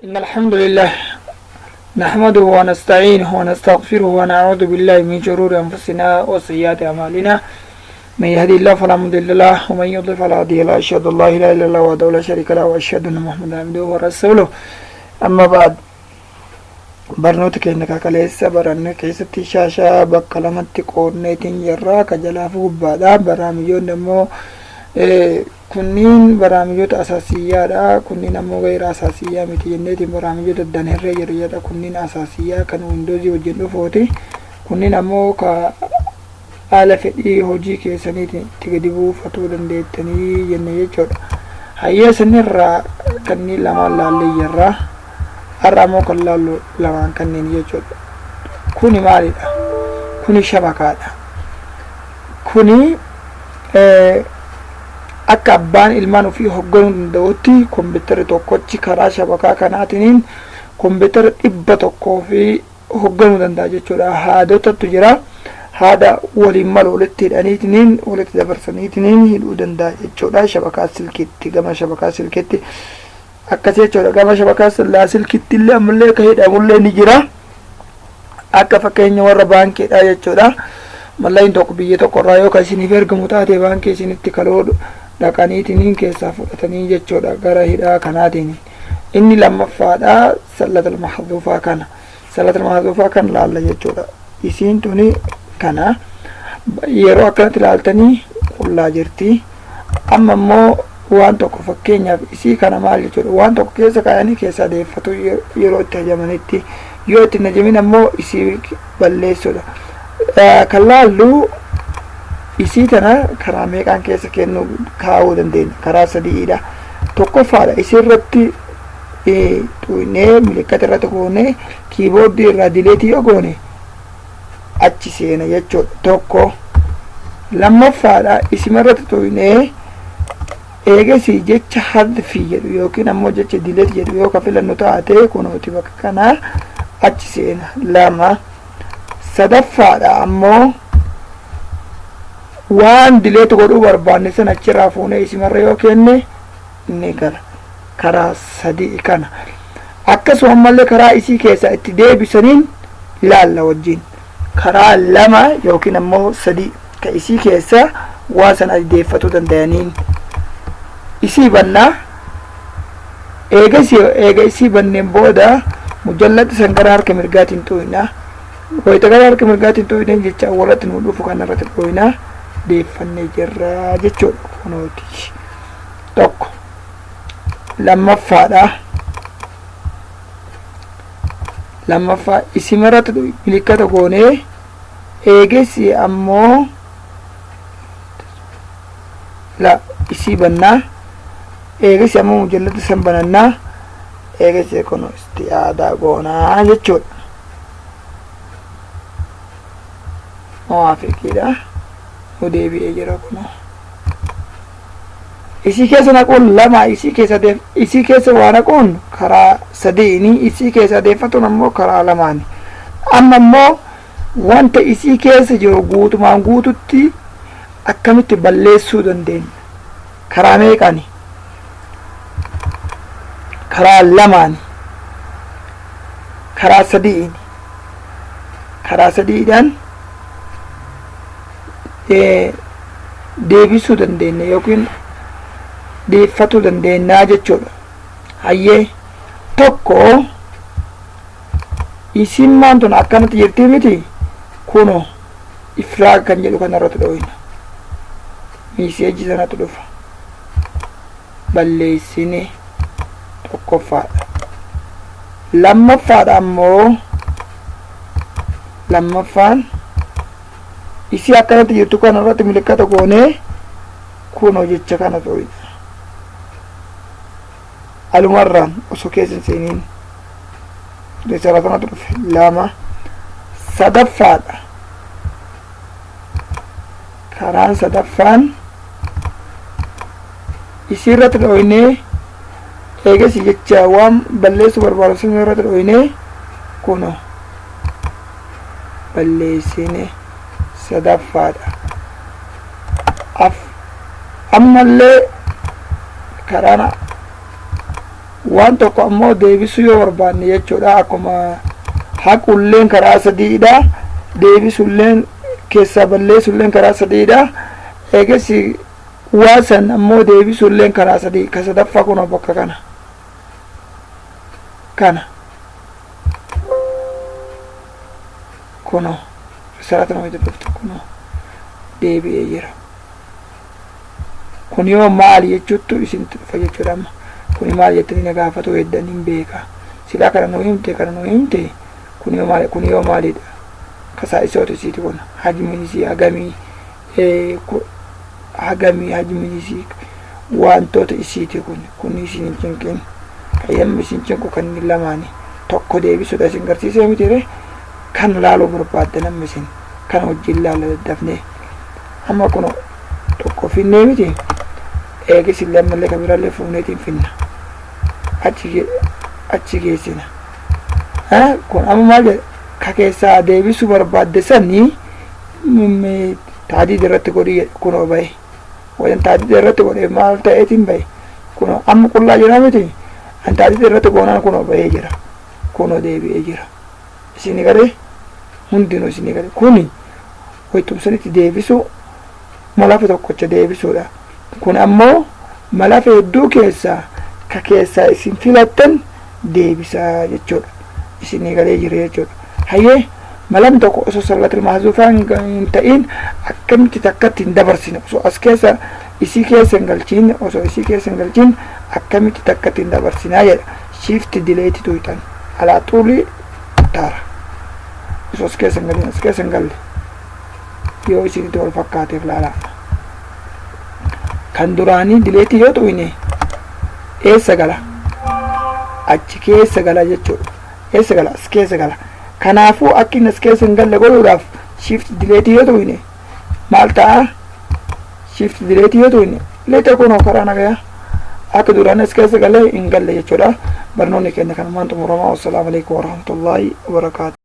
إن الحمد لله نحمده ونستعينه ونستغفره ونعوذ بالله من شرور أنفسنا وسيئات أعمالنا، من يهدي الله فلا مضل له ومن يضلل فلا هادي له، أشهد أن لا إله إلا الله وحده لا شريك له وأشهد أن محمدا عبده ورسوله. أما بعد، barnoota keenya kakaleessa baranne keessatti shaashaa bakka lamatti qoodneetiin jirra, ka jalaa fi gubbaadha. Baraamiyyoonni ammoo kunniin baraamiyyoota asaasiyyaadha, kunniin ammoo gayra asaasiyyaa miti jenneetiin baraamiyyoota addaan hirree jiru jedha. Kunniin asaasiyyaa kan Windowsii wajjin dhufuuti, kunniin ammoo ka haala fedhii hojii keessaniitiin itti gadi buufatuu dandeettanii jenne jechuudha. Hayyee, sanirraa kanneen lamaan laallee jirra. Har'a ammoo kan laallu lamaan kanneen jechuudha. Kuni maalidha? Kuni shabakaadha. Kuni akka abbaan ilmaan ofii hoogganuu danda'utti kompiitarri tokkochi karaa shabakaa kanaatiin kompiitara 100 fi hoogganuu danda'a jechuudha. Haadotatu jira. Haada waliin malu walitti hidhaniitiin, walitti dabarsaniitiin hidhuu danda'a jechuudha. Shabakaa silkiitti, gama shabakaa silkiitti akkas jechuudha. Gama shabakaa silkiitti illee ammallee akka hidhamullee ni jira. Akka fakkeenya warra baankiidha jechuudha. Mallaqni tokko biyya tokko irraa yoo kan isiniif ergamu taate, baankii isinitti kaloo dhaqaniitiin keessaa fudhatanii jechuudha gara hidhaa kanaatiin. Inni lammaffaadha sallatal mahduufaa kana. Sallatal mahduufaa kan laalla jechuudha. Isiin tuni kana yeroo akkanatti ilaaltanii qullaa jirti. Amma immoo waan tokko, fakkeenyaaf isii kana maal jechuudha, waan tokko keessa kaayanii keessaa deeffatu yeroo itti hajamanitti, yoo itti hin hajamin ammoo isii balleessuudha. Kan laallu isii tana karaa meeqaan keessa kennuu kaa'uu dandeenya? Karaa sadiidha. Tokkoffaadha, isii irratti xuqnee, milikkata irratti goonee, keyboardii irraa delete yoo goone achi seena jechuudha. Tokko. Lammaffaadha, isima irratti xuqnee, eegasii jecha hadfii jedhu yookiin ammoo jecha delete jedhu yoo ka filannu taate, kunooti bakka kanaa achi seena. Lama. Sadaffaadha ammoo, waan delete godhuu barbaanne sana achirraa fuunee isimarra yoo kenne ni gala. Karaa sadii kana. Akkasuma ammallee karaa isii keessaa itti deebisaniin laalla wajjin. Karaa lama yookiin ammoo sadii ka isii keessa waan sana deeffatuu danda'aniin. Isii bannaa, eegas eega isii banneen booda mujallada san gara harka mirgaatiin xuqna. Wayita gara harka mirgaatiin xuqneen jecha walatti nu dhufu kana irratti xuqna, deeffannee jirra jechuudha. Kunooti tokko. Lammaffaadha, lammaffaa isimarratti milikkata goonee, eegesi ammoo la isii bannaa, eegesi ammoo mujallada san banannaa, eegesi kuno isti aadaa goonaa jechuudha. Muwaafiqiidha, nu deebi'ee jira. Kuno isii keessa naquun lama, isii keessa deef, isii keessa waa naquun karaa sadiini, isii keessa deeffatuun ammoo karaa lamaani. Amma immoo wanta isii keessa jiru guutumaan guututti akkamitti balleessuu dandeenya? Karaa meeqaani? Karaa lamaani, karaa sadiini. Karaa sadiidhaan deebisuu dandeenya yookiin deeffatuu dandeenya jechuudha. Hayyee, tokko, isin maan tun akkanatti jirtii miti? Kuno ifraag kan jedhu kanarratti dhooyna, message sanatu dhufa, balleessine. Tokkoffaadha. Lammaffaadha ammoo, lammaffaan isii akkanatti jirtu kana irratti milikkata goonee, kunoo jecha kana xooyna, alumarraan osoo keessa hin seeniin risaala kanatu dhufe. Lama. Sadaffaadha, karaan sadaffaan isii irratti dhooynee, eegasi jecha waan balleessuu barbaadu sun irratti dhooynee, kuno balleessine. Sadaffaadha. Af ammallee karaan Waan tokko ammoo deebisuu yoo barbaanne jechuudha, akkuma haqulleen karaa sadiidha, deebisulleen keessaa balleessulleen karaa sadiidha. Eegas waa san ammoo deebisuulleen karaa sadii. Ka sadaffaa kunoo bakka kana kana kunoo risalaata nama itti dhuftu kunoo deebi'ee jira. Kun yoo maali jechuuttu isinitti dhufa jechuudha. Amma kuni maali jettanii na gaafatu heddan hin beeka. Silaa kana nuu himte, kana nuu himte, kun yoo maali, kun yoo maalidha? Kasaa isooti isiiti kun hajmiin isii hagamii, hagamii hajmiin isii, wantoota isiiti kun. Kun isin hin cinqin. Kan yamma isin cinqu kan inni lamaani tokko deebisuudha isin garsiisee mitiire. Kan laaluu barbaaddan amma isin kan wajjin laalla daddafnee. Amma kun tokko finnee miti? Eegis illee ammallee kan biraallee fuuneetiin finna, achi geessina. Kun amma maal jedha? Ka keessaa deebisuu barbaadde sanii taadiid irratti godhii jedhe. Kunoo bahe. Wayan taadiid irratti godhe maal ta'eetiin bahe? Kunoo amma qullaa jira miti? An taadiid irratti goonaan kunoo bahee jira, kunoo deebi'ee jira. Isinii galee? Hundinuu isinii galee? Kuni waytumsanitti deebisuu, malafa tokkocha deebisuudha. Kun ammoo malafa hedduu keessaa ka keessaa isin filattan deebisaa jechuudha. Isinii galee jira jechuudha. Hayyee, malam tokko osoo sallatil mahzuufaa hin ta'in akkamitti takkatti hin dabarsine? Osoo as keessa isii keessa hin galchiin, osoo isii keessa hin galchiin akkamitti takkatti hin dabarsinaa jedha. Shift delete tuqxan alaa xuulii taara. Osoo as keessa hin galin, as keessa hin galle yoo isinitti wal fakkaateef laalaa. Kan duraanii delete yoo tuqne eessa gala? Achi keessa gala jechuudha. Eessa gala? As keessa gala. Kanaafuu akka inni as keessa hin galle godhuudhaaf shift delete yoo tuqne maal ta'a? Shift delete yoo tuqne leeta kunoo karaa nagayaa akka duraan as keessa galee hin galle jechuudha. Barnoonni keenya kanumaan xumuramaa. Wassalaamu alaikum warahmatullaahi wabarakaatu.